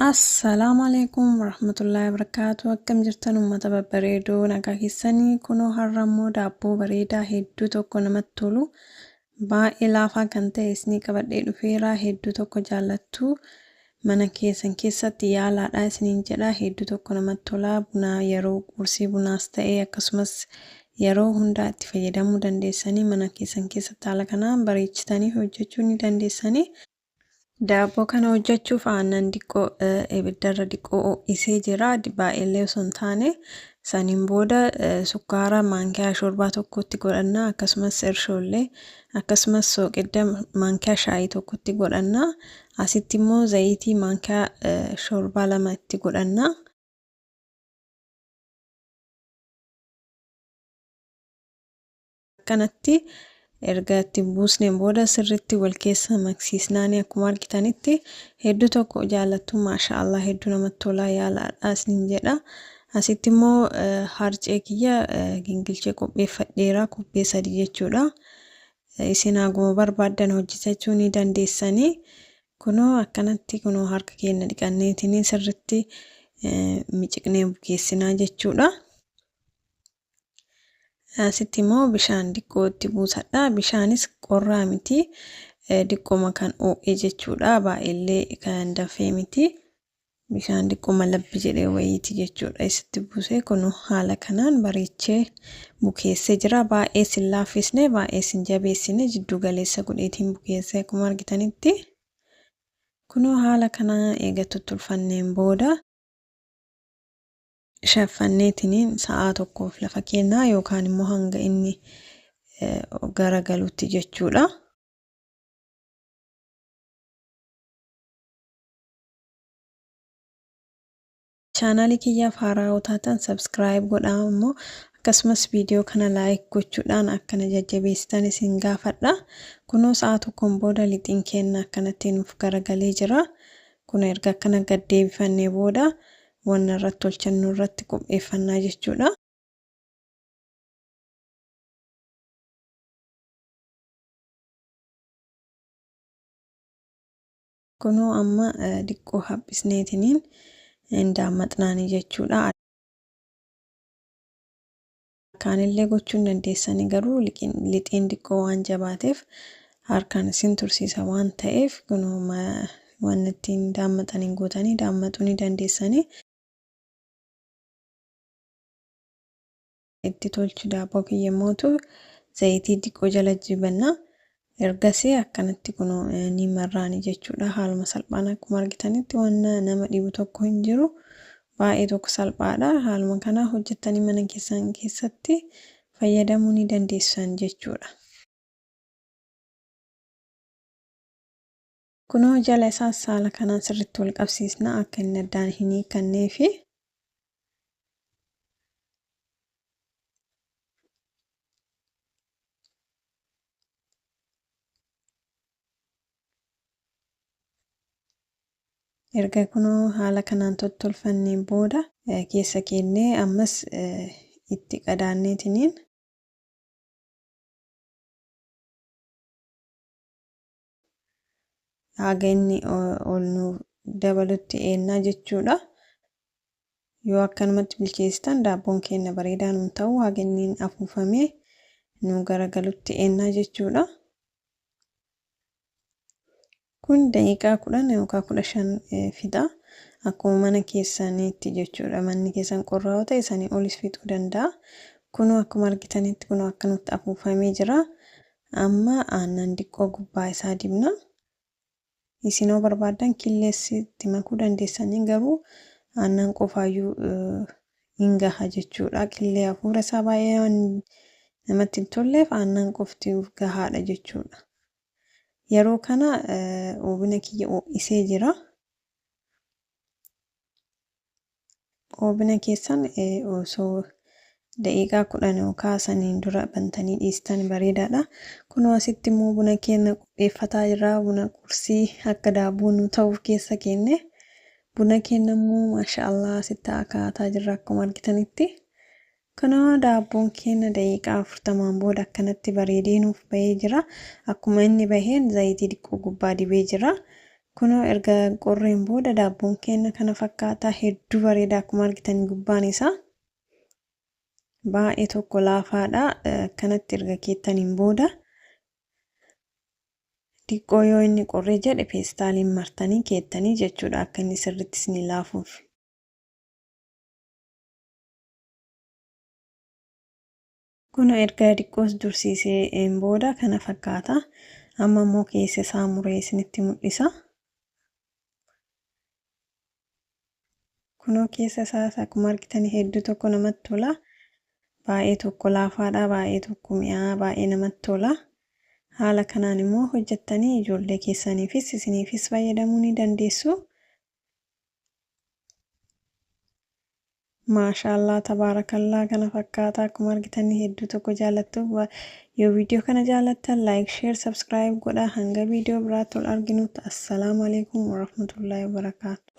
Assalaamu alaikum warahmatullaahi wabarakaatu. Akkam jirtan uummata babbareedoo, nagaa keessanii? Kunoo har'a immoo daabboo bareedaa hedduu tokko namatti tolu, baay'ee laafaa kan ta'e isinii qabadhee dhufeera. Hedduu tokko jaallattu, mana keessan keessatti yaalaadha isiniin jedha. Hedduu tokko namatti tola. Bunaa yeroo qursii bunaas ta'e akkasumas yeroo hundaa itti fayyadamuu dandeessanii, mana keessan keessatti haala kanaan bareechitanii hojjechuu ni dandeessanii. Daabboo kana hojjechuuf aannan diqqoo ibiddarra diqqoo ho'isee jira. Baay'eellee osoo hin taane. Saniin booda sukkaara maankiyaa shorbaa tokkotti godhanna. Akkasumas irshoollee, akkasumas sooqidda maankiyaa shaayii tokkotti godhanna. Asitti immoo zayitii maankiyaa shorbaa 2 itti godhanna. Akkanatti erga itti buusneen booda sirriitti wal keessa maksiisnaani akkuma argitanitti hedduu tokko jaallattu. Maasha Allah, hedduu namatti tolaa, yaalaadha isiniin jedha. Asitti immoo harcee kiyya gingilchee qopheeffadheera, kubbee 3 jechuudha. Isin haguma barbaaddan hojjetachuu ni dandeessanii. Kunoo akkanatti kunoo harka keenya dhiqanneetiin sirriitti miciqnee bukeessinaa jechuudha. Asitti immoo bishaan diqqoo itti buusadha. Bishaanis qorraa miti, diqqooma kan ho'e jechuudha. Baay'eellee kan danfee miti. Bishaan diqqooma labbi jedhee wayiiti jechuudha. Isitti buusee kun haala kanaan bareechee bukeessee jira. Baay'ee sin laaffisne, baay'ee sin jabeessine, jiddu galeessa godheetiin bukeessee akkuma argitanitti. Kunoo haala kanaan eega tottolfanneen booda shaffanneetiniin sa'aa tokkoof lafa kennaa yookaan immoo hanga inni garagalutti jechuudha. Chaanaalii kiyyaaf haaraa yoo taatan subscribe godhaa, immoo akkasumas viidiyoo kana like gochuudhaan akkana jajjabeessitan isin gaafadha. Kunoo sa'a tokkoon booda lixiin keenya akkanatti nuuf garagalee jira. Kun erga akkana gad deebifannee booda wanna irratti tolchannu irratti qopheeffannaa jechuudha. Kunoo amma diqqoo haphisneetiniin hin daammaxnaanii jechuudha. Harkaanillee gochuu hin dandeessanii, garuu lixiin diqqoo waan jabaateef harkaan isin tursiisa waan ta'eef kunoo waan ittiin daammaxaniin gootanii daammaxuu ni dandeessanii. Itti tolchu daabboo kiyya mootu zayitii diqqoo jala jibanna. Ergasii akkanatti kunoo ni marraani jechuudha. Haaluma salphaan akkuma argitanitti waan nama dhibu tokko hin jiru. Baay'ee tokko salphaadha. Haaluma kana hojjettanii mana keessan keessatti fayyadamuu ni dandeessan jechuudha. Kunoo jala isaas haala kanaan sirriitti wal qabsiisna akka inni addaan hin hiikanneefi. Erga kunoo haala kanaan tottolfanneen booda keessa keennee ammas itti qadaanneetiniin haga inni ol nu dabalutti eennaa jechuudha. Yoo akkanumatti bilcheessitan daabboon keenya bareedaa nuun ta'u, haga inni afuufamee nu garagalutti eennaa jechuudha. Kun daqiiqaa 10 yookaan 15 fixa. Akkuma mana keessaniitti jechuudha. Manni keessan qorraa yoo ta'e sanii olis fixuu danda'a. Kunoo akkuma argitanitti kunoo akkanumatti afuufamee jira. Amma aannan diqqoo gubbaa isaa dibna. Isin yoo barbaaddan killees itti makuu dandeessanii, garuu aannan qofaayyuu hin gaha jechuudha. Killee hafuura isaa baay'ee waan namatti hin tolleef aannan qofti gahaadha jechuudha. Yeroo kana oobina kiyya ho'isee jira. Oobina keessan osoo daqiiqaa 10 yookaan saniin dura bantanii dhiistan bareedaadha. Kunoo asitti immoo buna keenya qopheeffataa jirra. Buna qursii akka daabboo nu ta'uuf keessa keenne. Buna keenya immoo maasha Allah asitti akaataa jirra akkuma argitanitti. Kunoo daabboon keenya daqiiqaa 40n booda akkanatti bareedee nuuf bahee jira. Akkuma inni baheen zayitii diqqoo gubbaa dibee jira. Kunoo erga qorreen booda daabboon keenya kana fakkaata, hedduu bareeda akkuma argitan gubbaan isaa. Baay'ee tokko laafaadha. Akkanatti erga keettaniin booda xiqqoo yoo inni qorree jedhe peestaaliin martanii keettanii jechuudha akka inni sirriitti isinii laafuuf. Kunoo erga xiqqoos dursiiseen booda kana fakkaata. Amma immoo keessa isaa muree isinitti mul'isa. Kunoo keessa isaas akkuma argitan hedduu tokko namatti tola. Baay'ee tokko laafaadha, baay'ee tokko mi'aa, baay'ee namatti tola. Haala kanaan immoo hojjettanii ijoollee keessaniifis isiniifis fayyadamuu ni dandeessu. Maashaallah tabaarakallaa kana fakkaata akkuma argitan hedduu tokko jaallattu. Yoo viidiyoo kana jaallattan like, share, subscribe godhaa. Hanga viidiyoo biraatti ol arginutti assalaamu alaikum warahmatullaahi wabarakaatu.